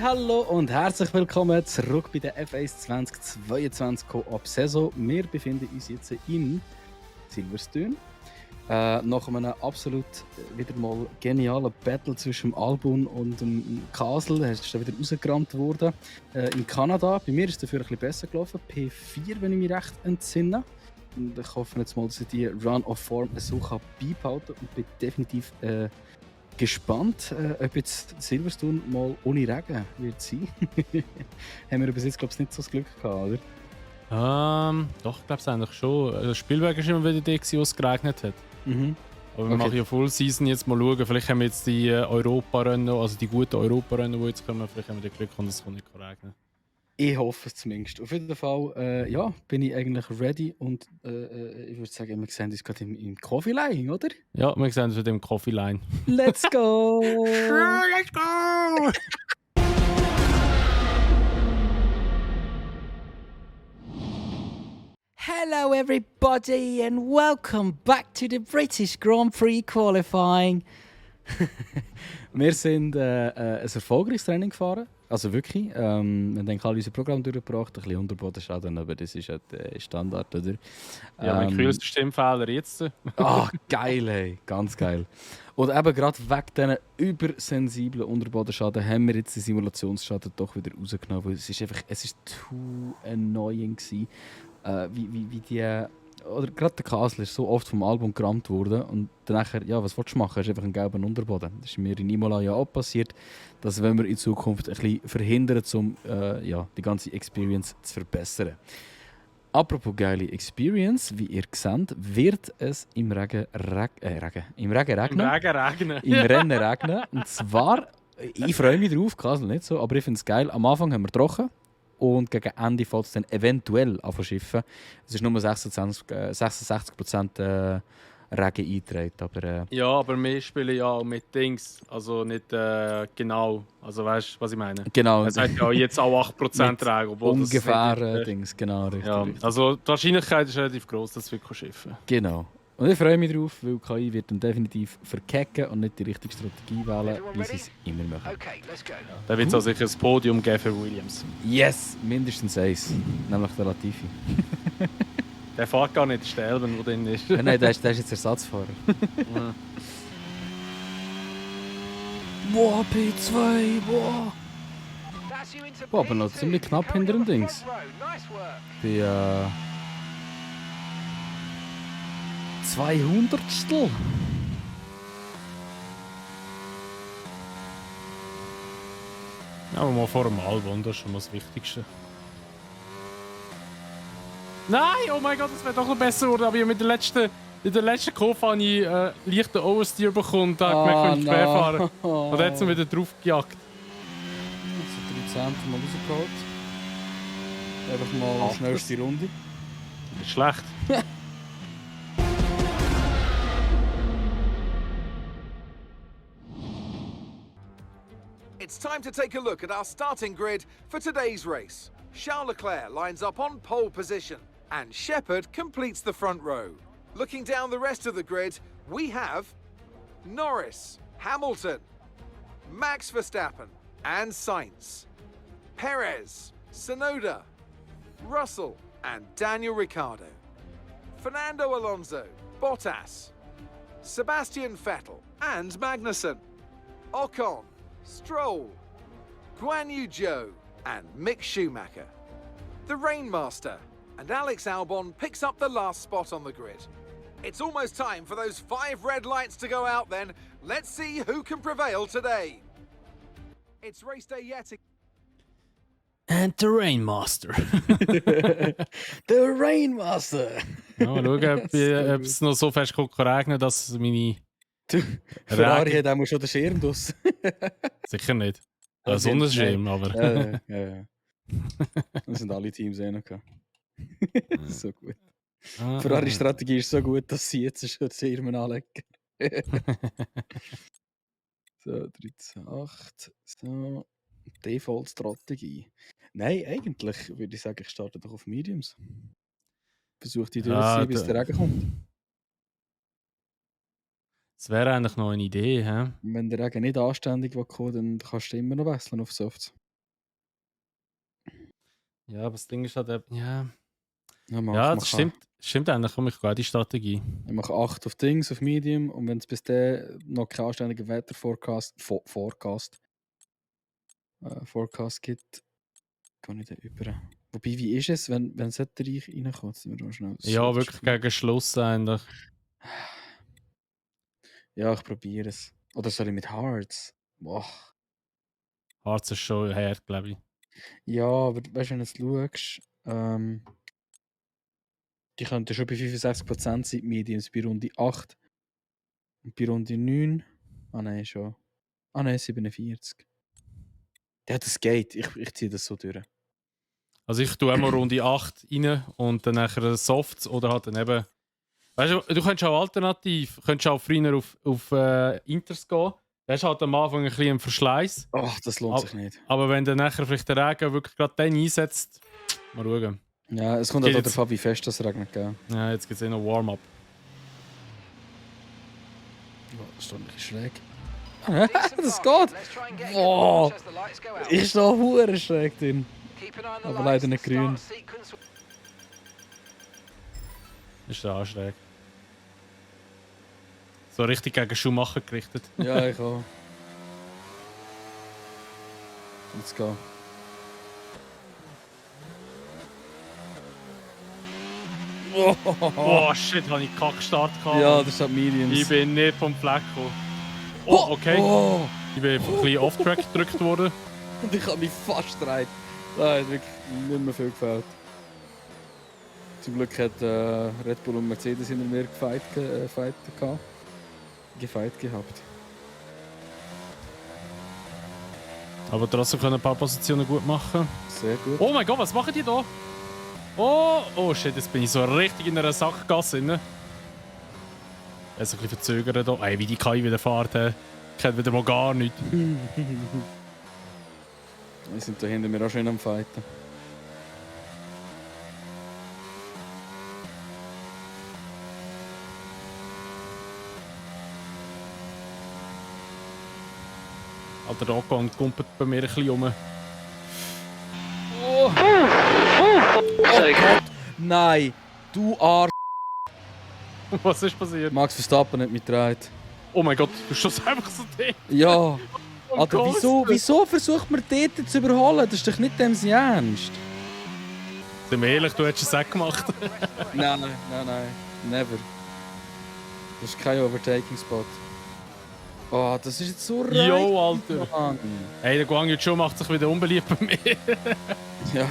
Hallo und herzlich willkommen zurück bei der F1 2022 Co-op-Saison. Wir befinden uns jetzt in Silverstone. Nach einem absolut wieder mal genialen Battle zwischen dem Albon und dem Castle. Er ist dann wieder rausgerammt worden. In Kanada. Bei mir ist es dafür ein bisschen besser gelaufen. P4, wenn ich mich recht entsinne. Und ich hoffe jetzt mal, dass ich die Run of Form so beibehalten kann und bin definitiv gespannt, ob jetzt Silverstone mal ohne Regen wird sein. Haben wir bis jetzt, glaube ich, nicht so das Glück gehabt, oder? Doch, ich glaube es eigentlich schon. Also Spielberg ist immer wieder der, wo es geregnet hat. Mhm. Aber wir machen ja Full Season jetzt mal schauen. Vielleicht haben wir jetzt die Europarennen, also die guten Europarennen, die jetzt kommen, vielleicht haben wir den Glück und es kann nicht regnen. Ich hoffe es zumindest. Auf jeden Fall bin ich eigentlich ready und ich würde sagen, wir sehen uns gerade im Coffee Line, oder? Ja, wir sehen uns mit dem Coffee Line. Let's go! Let's go! Hello everybody and welcome back to the British Grand Prix Qualifying. Wir sind ein erfolgreiches Training gefahren. Also wirklich. Wir haben dann alle unser Programm durchgebracht, ein bisschen Unterbodenschaden, aber das ist halt Standard, oder? Ja, mein größter Stimmfehler jetzt. Geil, hey. Ganz geil. Und eben gerade wegen diesen übersensiblen Unterbodenschaden haben wir jetzt den Simulationsschaden doch wieder rausgenommen, weil es ist too annoying gewesen, wie die... Oder gerade der Castle ist so oft vom Album gerammt worden und dann nachher, ja, was willst du machen? Hast einfach einen gelben Unterboden. Das ist mir in Imola ja auch passiert, dass wenn wir in Zukunft ein bisschen verhindern, um die ganze Experience zu verbessern. Apropos geile Experience, wie ihr seht, wird es im Rennen regnen. Im Rennen regnen. Und zwar, ich freue mich drauf, Castle nicht so, aber ich finde es geil. Am Anfang haben wir trocken. Und gegen Ende fällt es dann eventuell an Schiffen. Es ist nur 66% Regen eingetragen. Aber, ja, aber wir spielen ja auch mit Dings. Also nicht genau. Also weißt du, was ich meine? Genau. Es hat ja jetzt auch 8% Regen. Obwohl ungefähr Dings, genau. Richtig, ja, richtig. Also die Wahrscheinlichkeit ist relativ groß, dass wir schiffen. Genau. Und ich freue mich drauf, weil KI wird dann definitiv verkecken und nicht die richtige Strategie wählen, wie sie es immer machen. Da wird es auch sicher ein Podium geben für Williams. Yes, mindestens eins. Nämlich der Latifi. Der fährt gar nicht, der Elben, der drin ist. Nein, der ist jetzt Ersatzfahrer. Boah, P2, boah. Boah, aber noch ziemlich knapp hinter dem Dings. Bei 200stel. Ja, aber mal vor dem Albon, das ist schon mal das Wichtigste. Nein, oh mein Gott, das wäre doch noch besser geworden, aber in der letzten Kurve habe ich leichten Oversteer bekommen, da habe ich gemerkt, ich quer fahren. Und dann hat sie wieder drauf gejagt. Jetzt 13 mal rausgeholt. Einfach mal schnellste Runde. Das ist schlecht. It's time to take a look at our starting grid for today's race. Charles Leclerc lines up on pole position, and Shepherd completes the front row. Looking down the rest of the grid, we have Norris, Hamilton, Max Verstappen, and Sainz, Perez, Tsunoda, Russell, and Daniel Ricciardo, Fernando Alonso, Bottas, Sebastian Vettel, and Magnussen, Ocon, Stroll, Guan Yu Zhou, and Mick Schumacher. The Rainmaster and Alex Albon picks up the last spot on the grid. It's almost time for those 5 red lights to go out then. Let's see who can prevail today. It's race day yet again. And the Rainmaster. Der Rainmaster! Ja, mal schauen, ob es noch so fest regnet, dass meine... Ferrari hat auch schon den Schirm draus. Sicher nicht. Ein Sonnenschirm, aber... Ja. Das sind alle Teams noch gehabt. So gut. Ferrari-Strategie ist so gut, dass sie jetzt schon den Schirm anlegen. So, 13,8. So, Default-Strategie. Nein, eigentlich würde ich sagen, ich starte doch auf Mediums. Versuche die durchzuziehen, bis der Regen kommt. Das wäre eigentlich noch eine Idee, hä? Wenn der Regen nicht anständig kommt, dann kannst du immer noch wechseln auf Softs. Ja, aber das Ding ist halt, ja, Ja, das stimmt eigentlich, komm, ich gehe die Strategie. Ich mache 8 auf Dings, auf Medium. Und wenn es bis dann noch keinen anständigen Wetterforecast Forecast gibt, gehe ich dann über. Wobei, wie ist es, wenn solche Reich reinkommt? Jetzt müssen wir noch schnell Ja, wirklich gegen Schluss eigentlich. Ja, ich probiere es. Oder soll ich mit Hearts? Boah. Harz ist schon hart, glaube ich. Ja, aber weißt du, wenn du jetzt schaust, die könnten schon bei 65% sein, Mediums bei Runde 8. Und bei Runde 9. Ah nein, schon. Ah nein, 47. Ja, das geht. Ich ziehe das so durch. Also ich tue einmal Runde 8 rein und dann nachher Softs oder halt dann eben... Weißt du, du könntest auch alternativ, könntest auch früher auf Inters gehen. Da hast halt am Anfang ein bisschen einen Verschleiß. Ach, das lohnt sich nicht. Aber wenn dann nachher vielleicht der Regen wirklich gerade den einsetzt, mal schauen. Ja, es kommt Geht auch jetzt- darauf an, wie fest das regnet, gell? Ja, jetzt gibt es noch Warm-up. Ja, das ist doch ein bisschen schräg. Das geht! Boah! Ich stehe hure schräg drin. Aber leider nicht grün. Ist ja auch schräg. So richtig gegen Schumacher gerichtet. Ja, ich auch. Let's go. Oh shit, habe ich Kackstart gehabt. Ja, das ist halt Mediums. Ich bin nicht vom Fleck gekommen. Oh, okay. Oh. Ich bin ein bisschen off-track gedrückt worden. Und ich habe mich fast gedreht. Da hat wirklich nicht mehr viel gefällt. Zum Glück hat Red Bull und Mercedes hinter mir gefeit gehabt. Aber trotzdem können ein paar Positionen gut machen. Sehr gut. Oh mein Gott, was machen die da? Oh shit, jetzt bin ich so richtig in einer Sackgasse drin. Also ein bisschen verzögert hier. Ey, wie die KI wieder fährt, kennt wieder mal gar nichts. Wir sind da hinter mir auch schön am Fighten. Alter, der Ocon kumpelt bei mir ein bisschen rum. Oh Gott! Nein! Du Arsch! Was ist passiert? Max Verstappen hat mich gedreht. Oh mein Gott, du schaust einfach so dick. Ja! Oh Alter, Gott. wieso versucht man dort zu überholen? Das ist doch nicht dem sein Ernst. Sind wir ehrlich, du hättest es auch gemacht. Nein. Never. Das ist kein Overtaking-Spot. Oh, das ist jetzt so rein. Jo, Alter. Hey, der Guang Yu macht sich wieder unbeliebt bei mir. Ja.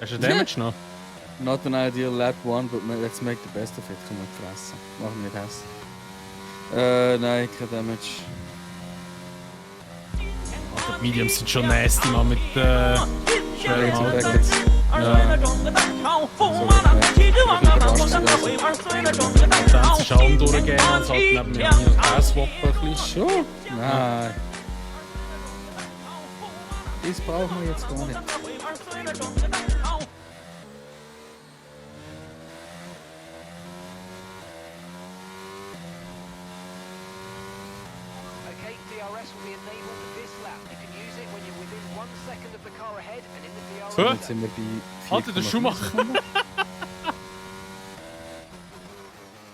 Hast du den Damage noch? Not an ideal lap one, but let's make the best of it. Komm mal fressen. Machen wir das. Nein, kein Damage. Alter, die Mediums sind schon nasty, man, mit schwerem Auto. Brackets. Dann ist Schaum durchgehen und so neben mir ein Swappen ein bisschen. Schon? Nein. Das brauchen wir jetzt gar nicht. Okay, DRS will be enabled this lap. You can use it when you're within 1 second of the car ahead and in the DRS. Hä? Jetzt sind wir bei 4,5. Alter, der Schumacher.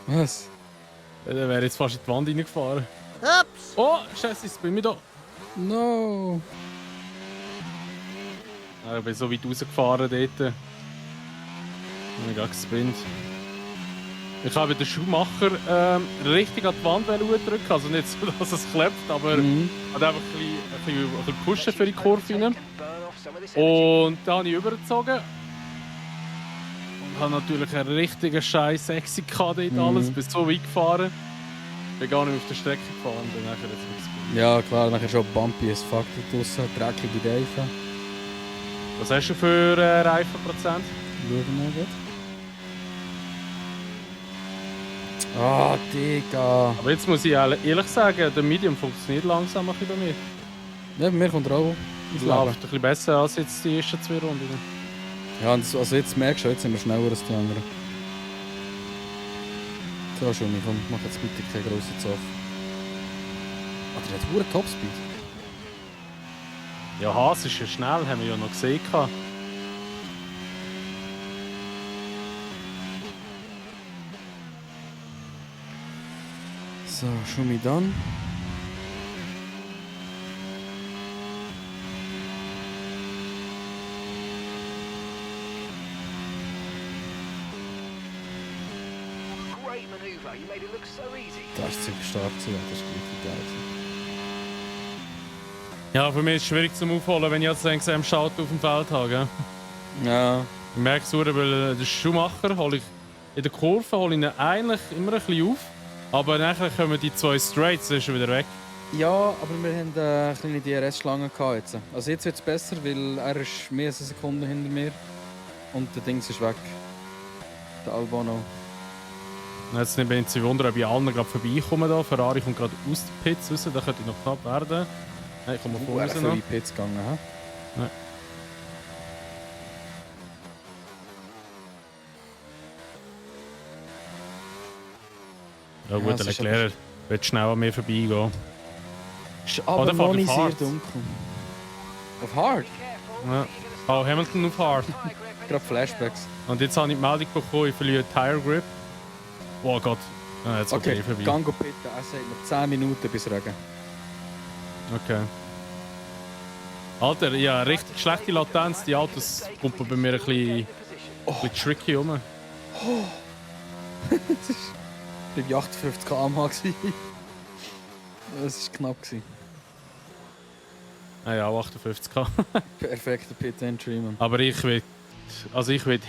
Was? Der wäre jetzt fast in die Wand reingefahren. Ups! Oh, Scheiße, jetzt bin ich da. No. Ich bin so weit rausgefahren dort. Ich habe gesprintet. Ich habe den Schuhmacher richtig an die Wand drücken, also nicht so, dass es klappt, aber hat einfach ein bisschen pushen für die Kurve rein. Und dann habe ich übergezogen. Und habe natürlich einen richtigen scheiß Sexy gehabt dort alles, bin so weit gefahren. Bin gar nicht mehr auf der Strecke gefahren, dann nachher jetzt nichts mehr. Ja, klar, nachher schon bumpy as fuck da draussen, dreckige Reifen. Was hast du für Reifenprozent? Schauen wir mal gut. Ah, Digga. Aber jetzt muss ich ehrlich sagen, der Medium funktioniert langsam ein bisschen bei mir. Ja, bei mir kommt er auch. Es läuft ein bisschen besser als jetzt die ersten 2 Runden. Ja, und also jetzt merkst du, jetzt sind wir schneller als die anderen. So, Schumi, komm, mach jetzt bitte keinen grossen Zoff. Ah, der hat hohen Topspeed. Ja, Haas ist ja schnell, haben wir ja noch gesehen. So, Schumi dann. Great maneuver. You made it look so easy. Das ist ziemlich stark, das ist richtig geil. Ja, für mich ist es schwierig zum Aufholen, wenn ich jetzt langsam Schatten auf dem Feld habe. Gell? Ja. Ich merke es, weil der Schumacher hole ich in der Kurve hole ich ihn eigentlich immer ein bisschen auf. Aber nachher kommen die 2 Straights, dann ist er wieder weg. Ja, aber wir haben eine kleine DRS-Schlange jetzt. Also jetzt wird es besser, weil er ist mehr als eine Sekunde hinter mir. Und der Dings ist weg. Der Albano. Jetzt bin ich zu wundern, ob ich allen gerade vorbeikomme. Da. Ferrari kommt gerade aus den Pits raus, da könnte ich noch knapp werden. Nein, ich komme vor Er raus ist noch. in die Pits gegangen, hä? Ja. Ja gut, Ja, der es ist Leclerc wird schnell an mir vorbeigehen. Ist aber der noch fährt nicht auf sehr Hard. dunkel. Auf Hard? Be careful. Ja. You're gonna Oh, Hamilton auf Hard. tire grip any Gerade further. Flashbacks. Und jetzt habe ich die Meldung bekommen, ich verliere Tire Grip. Oh Gott. Ah, jetzt Okay, okay, vorbei. Gango bitte. Er sagt noch 10 Minuten bis Regen. Okay. Alter, ja, richtig schlechte Latenz. Die Autos pumpen bei mir ein bisschen tricky rum. Ich war 58 km/h. Das war knapp. Ah ja, auch 58 K. Perfekter Pit Entry, man. Aber ich will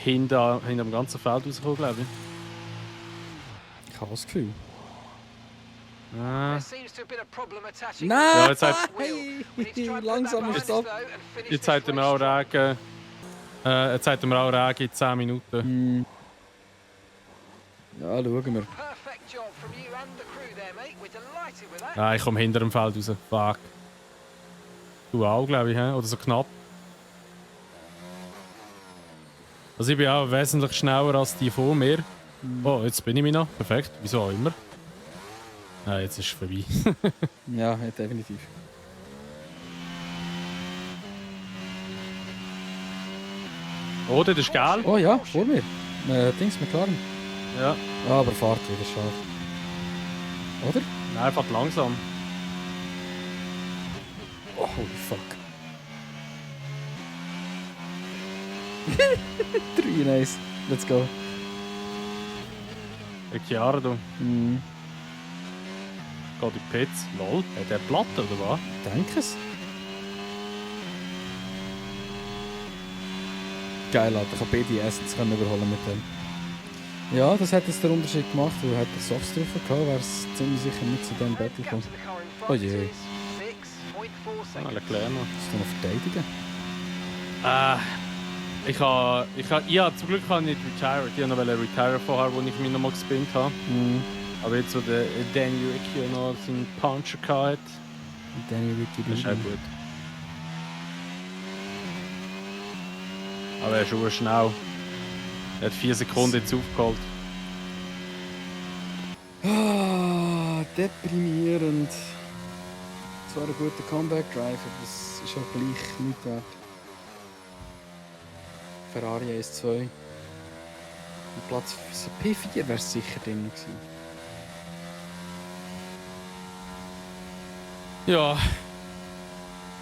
hinter dem ganzen Feld rauskommen, glaube ich. Ich habe das Gefühl. Ah. There seems to have been a problem attaching Nein! Ja, jetzt hat- We need to try and put Langsamer that behind us, Stopp. though, and finish Jetzt this zeigt er mir auch race strong. Regen. Jetzt zeigt er mir auch Regen in 10 Minuten. Hm. Ja, schauen wir. Perfect job from you and the crew there, mate. We're delighted with that. Ah, ich komme hinter dem Feld raus. Fuck. Du auch, glaube ich, hä? Oder so knapp. Also ich bin auch wesentlich schneller als die vor mir. Oh, jetzt bin ich mich noch. Perfekt. Wieso auch immer. Ah, jetzt ist es vorbei. Ja, ja, definitiv. Oh, das ist geil. Oh ja, vor mir. Dings, McLaren. Ja. Ah, aber Fahrt wieder, schade. Oder? Nein, einfach langsam. Oh, holy fuck. 3 nice. Let's go. Ricciardo. Mhm. Geht in die Pits. Lol. Hat der Platte oder was? Danke es. Geil, Alter. Ich konnte beide Essens überholen mit dem. Ja, das hat jetzt den Unterschied gemacht, weil hätte er Softs drauf gehabt, wäre es ziemlich sicher nicht zu diesem Battle Gap gekommen. to the car in Oh front je. is 6.4 Ah, seconds. Leclerc noch. Musst du noch verteidigen? Ich habe zum Glück habe ich nicht retired. Ich wollte noch retire vorher, als ich mich nochmal gespinnt habe. Mhm. Aber jetzt, wo der Danny Ricciardo noch seinen Puncher hatte, Danny Ricky das ist auch gut. Aber er ist schon schnell. Er hat 4 Sekunden jetzt aufgeholt. Ah, deprimierend. Zwar ein guter Comeback-Drive, aber das ist auch gleich nicht wert. Ferrari 1-2. Platz P4 wäre es sicher drin gewesen. Ja.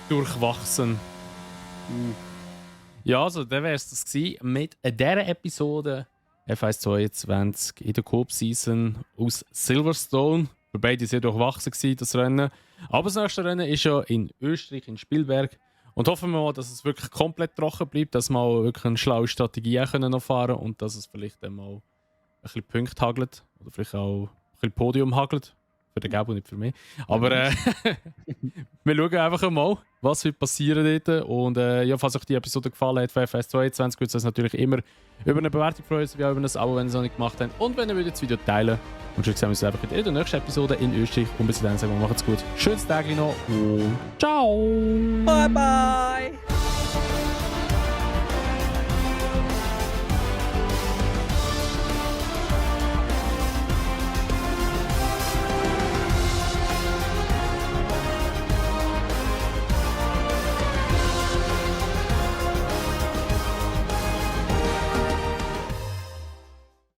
Durchwachsen. Mhm. Ja, also dann wäre es das gewesen mit dieser Episode F1 22 in der Coop-Season aus Silverstone. Für beide sehr durchwachsen gewesen, das Rennen. Aber das nächste Rennen ist ja in Österreich, in Spielberg. Und hoffen wir mal, dass es wirklich komplett trocken bleibt, dass wir auch wirklich eine schlaue Strategie noch fahren können und dass es vielleicht dann mal ein bisschen Punkte hagelt. Oder vielleicht auch ein bisschen Podium hagelt. Für den Gabo, nicht für mich. Aber wir schauen einfach mal, was wird passieren dort. Und ja, falls euch die Episode gefallen hat, für F1 22, würde es uns natürlich immer über eine Bewertung freuen, wie auch über ein Abo, wenn ihr es noch nicht gemacht habt. Und wenn ihr das Video teilen. Und schon sehen wir uns einfach in der nächsten Episode in Österreich. Und bis dann sagen wir, macht's gut. Schönes Tag noch und ciao! Bye bye!